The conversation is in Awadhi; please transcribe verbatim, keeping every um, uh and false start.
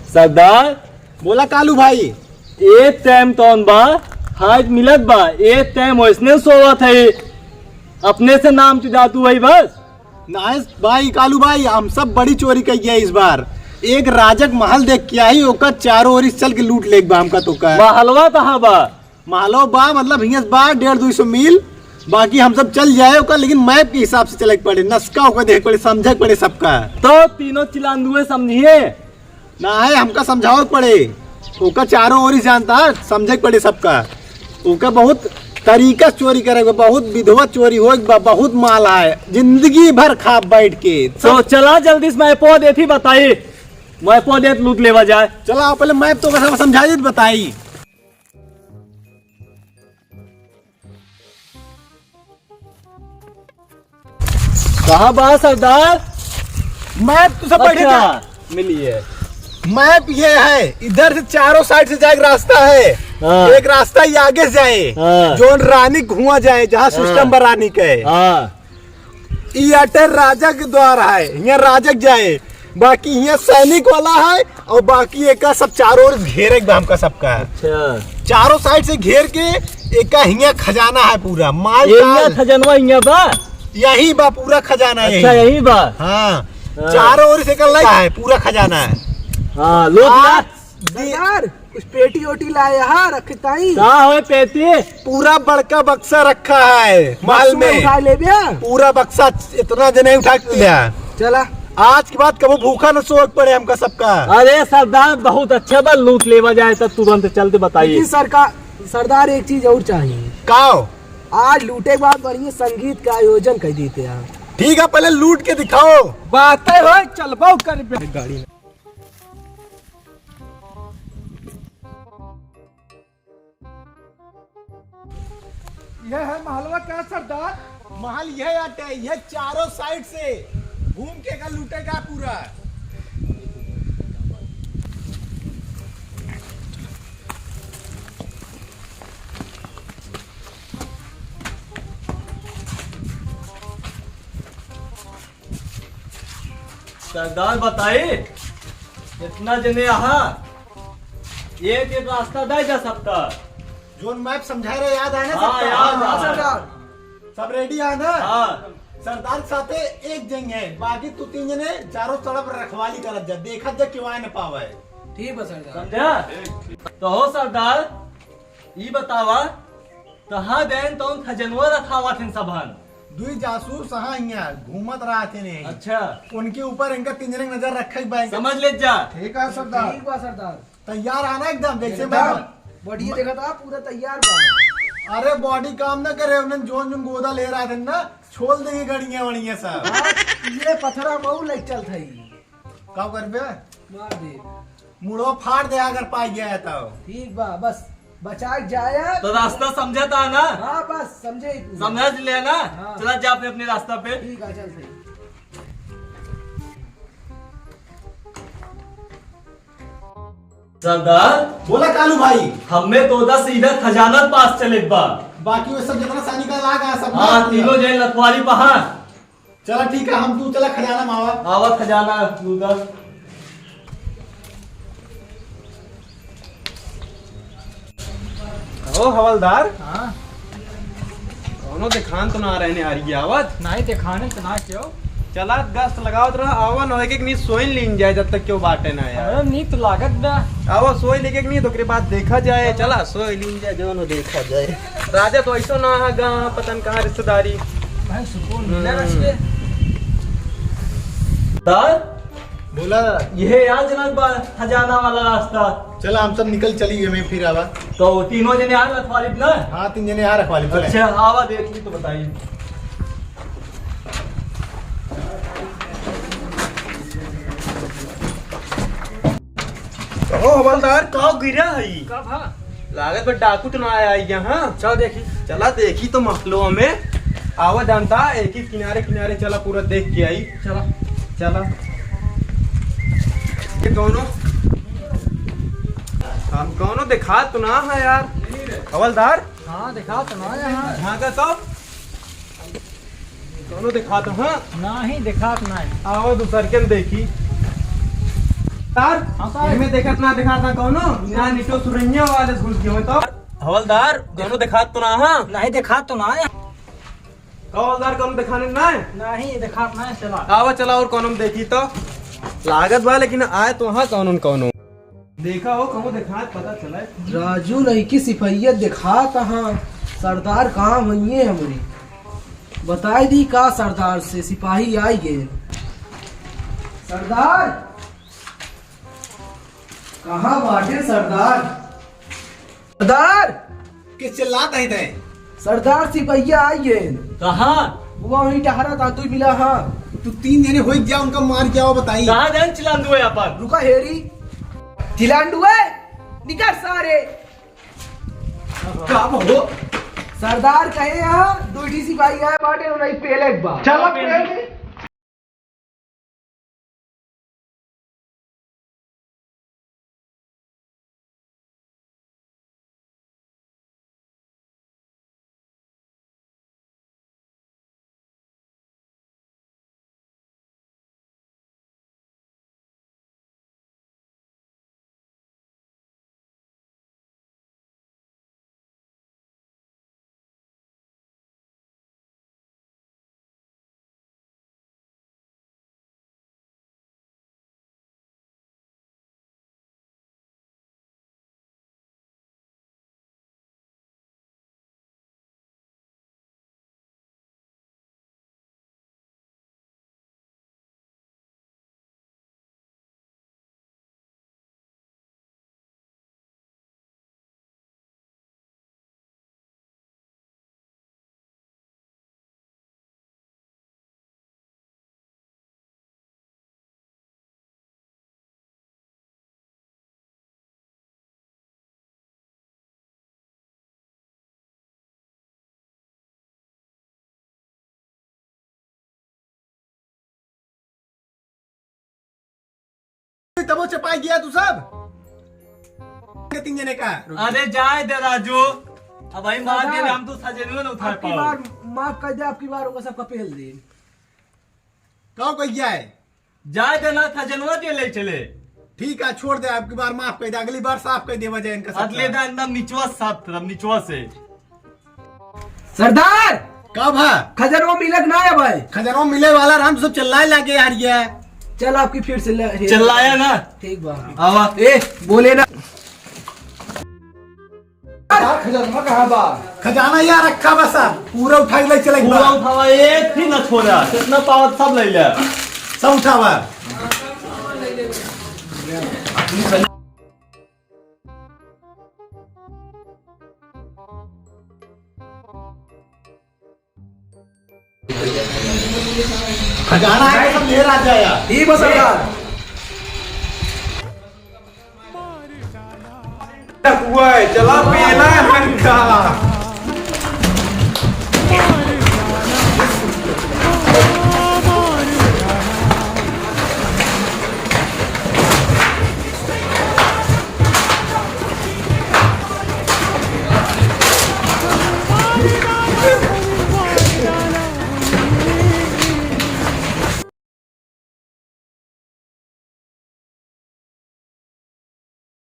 सरदार। बोला कालू भाई। ए टाइम तौन बा, हाथ मिलत बा, ए टाइम वैसने सोवत है, अपने से नाम चुदातू है बस। नाइस भाई कालू भाई, हम सब बड़ी चोरी कई है इस बार। एक राजक महल देख के आई, ओका चारों ओर से चल के लूट लेक बा हमका तो का। महलवा कहाँ बा? महलो बा, मतलब हियां से बा डेढ़ दुई सौ मील, बाकी हम सब चल जाए ओका, लेकिन मैप के हिसाब से चले के पड़े, नस्का ओका देखे के पड़े, समझे के पड़े सबका। तो तीनों चिलांदुए समझिए। ना है, हमका समझावे के पड़े, ओका चारों ओर ही जानता है, समझे के पड़े सबका। ओका बहुत तरीका से चोरी करे के बा, बहुत विधवा चोरी हो बा, बहुत माल है, जिंदगी भर खा बैठ के। तो चला जल्दी से मैपो देती बताई, मैपो देत लूट लेवा जाए। चला पहले मैप तो बस समझा देत बताई। कहाँ बा सरदार? मैप तो सब बैठे अच्छा, था। मिलिए। मैप ये है, इधर से चारों साइड से जाए एक रास्ता है। हाँ। एक रास्ता ये आगे से जाए, हाँ। जोन रानी कुआं जाए, जहाँ हाँ। सिस्टम बा रानी के। हाँ। ई अटे राजा के द्वार है, हियां राजा के जाए, बाकी हियां सैनिक वाला है और बाकी एका सब चारों ओर घेरे के बा हमका सबका। अच्छा। चारों साइड से घेर के एका हियां खजाना है पूरा, माल एरिया ताल। खजानवा हियां बा? यही बा पूरा खजाना अच्छा, यही। यही बा? हाँ। हाँ। चारों ओर से एका लगा है पूरा खजाना है। हाँ, लो आज सरदार, कुछ पेटी ओटी लाए हा, रखे ताई। का होए पेटी? पूरा बड़का बक्सा रखा है महल बक्सू में। उठा लेबे। पूरा बक्सा इतना जने उठा के लिया। चला। आज के बाद कबो भूखा न सोए के पड़े हमका सबका। अरे सरदार, बहुत अच्छा बा, लूट लेवा जाए तो तुरंत चल दे बताइए। लेकिन सरकार, सरदार एक चीज और चाहिए। का हो? आज लूटे के बाद बढ़िया संगीत का आयोजन कर देते हैं। ठीक है, पहले लूट के दिखाओ। बातें हो, चलबो करबे गाड़ी में। यह है महलवा का सरदार? महल यह आटे, यह चारों साइड से घूम के का लूटेगा पूरा। सरदार बताई, इतना जने आहा, एक एक रास्ता दे जा सकता। जोन मैप समझाए रहे, याद आए ना हाँ, सबका? याद हाँ, आ। सरदार। सब रेडी है ना? हाँ। सरदार के साथे एक जंग है, बाकी तू तीन जने चारों तरफ रखवाली करत जा, देखत जा केहू आए न पावे। ठीक बा सरदार। समझा? तो हो सरदार, ई बतावा, कहाँ गएन तौन खजनवा रखावत हन सबहन? दुई जासूस हाँ हियाँ घूमत रहत हन। अच्छा। उनके ऊपर इनका तीन जने के नजर रखे के बा। समझ ले जा। ठीक है सरदार। ठीक बा सरदार। तैयार आना एकदम, जैसे एकदम। मैं बॉडी देखा था, पूरा तैयार बा। अरे बॉडी काम ना करे, उन्हें जोन जोन गोदा ले रहा था ना, छोल देंगे गड़िया वड़िया सब। हाँ, ये पथरा मऊ ले चल था ही। का करबे? मार दे। मुड़ो फाड़ दे अगर पाई गया है तो। ठीक बा, बस बचा के जाया। तो रास्ता समझा था ना? हाँ, बस समझे ही पूरा। समझ लिया ना? हाँ। चला जा अपने, अपने रास्ता पे। ठीक है, चल सही। सरदार। बोला कालू भाई। हमें तो उधर सीधा खजाना पास चले बा। बाकी वो सब जितना सैनिक लाग आया सब हाँ, मार दिया। तीनों जन लखवारी पहाड़। चला ठीक है, हम तू चला खजाना मावा। आवा खजाना लूटा। ओ हवलदार। हाँ। कौनो देखान तो ना रहने आ रही आवत? नहीं देखाने तो ना क्यों? चला गश्त लगावत रहा, आवा न होए के नी सोइन लीन जाए जब तक क्यों बाटे ना यार। अरे नीत लागत बा। आवा सोई लेके नी तो ओकरे बाद देखा जाए, चला सोई लीन जाए जौन हो देखा जाए। राजा तो ऐसो ना है गा, पता न कहाँ रिश्तेदारी। भाई सुकून मिला हम्म। रस्ते। सर, बोला। यह यार जनक बा खजाना वाला रास्ता। चला हम सब निकल चली हमें फिर आवा। तो तीनों जने आ रहा था ना? हाँ तीन जने आ रखवाली चले। अच्छा आवा देख ली तो बताइए। ओ हवलदार, का गिरा है? का भा? लागत बा डाकू तो ना आया है यहाँ। चल देखी। चला देखी तो महलो में। आवा जानता, एक ही किनारे किनारे चला, पूरा देख के आई। चला। चला। ये कौनो, हम कौनो देखा तो ना है यार। हवलदार? हाँ, देखा तो ना है यहाँ। झांका तो। कौनो देखात ह? नाही, देखात नाही। आवा दूसर के न देखी। यार, हाँ साहब। एमे देखत ना, देखात ना कौनो, ना नीचो सुरैया वाले घुस गए तो। हवलदार, कौनो देखात तो ना, हाँ? नहीं देखात तो ना है। का हवलदार, कौनो देखाने ना है? नहीं देखात ना है, चला। आवा चला और कौनो में देखी तो। लागत बा लेकिन आए तो हाँ कौनो न कौनो। देखा हो, कौनो देखात पता चला है। राजू, नईकी सिपहिया देखात हाँ, सरदार कहाँ होइये हमरी? बताई दी का सरदार से, सिपाही आई गए। सरदार, कहाँ बाटे सरदार? सरदार! के चिल्लात है तै? सरदार सिपहिया आई है। कहाँ? वो वहीं टहरा था, तू मिला हाँ। तू तीन जने होई जा, उनका मार क्या हो बताई। कहाँ जान चिलांदू है अपन? रुका हेरी। चिलांदू है? निकल सारे। का हो? सरदार कहे यहाँ, दो ठी सिपाही आए बाटे, उन्हें पेले एक बार। चलो पेले। तबो चपाई गया तू सब के तीन जने का। अरे जाए दे राजू, अब भाई मार दे, सरदार, हम तो सजनवे न उठा पाओ। बार माफ कर दे, आपकी बार होगा सबका पेल दे। कहो कह गया है? जाए दे ना, खजनवा के ले चले। ठीक है, छोड़ दे, आपकी बार माफ कर दे, अगली बार साफ कर देवा जाए इनका अगले सबका। दिन एकदम निचवा साफ, एकदम निचवा से। सरदार! का भा? खजनवा मिलक ना है भाई। खजनवा मिले वाला, हम सब चिल्लाए लागे यार ये। चल आपकी फिर से ले, चिल्लाया ना? ठीक बा। आवा। ए, बोले ना। का खजाना कहाँ बा? खजाना यहाँ रखा बा साहब, पूरा उठा के ले चले एक पूरा बार। उठावा, एक भी ना छोड़ा, कितना पावत सब ले ले। सब उठावा। खजाना है, सब ले राजा यार। ई बस सरदार। हुआ है, चला पेला है हमका।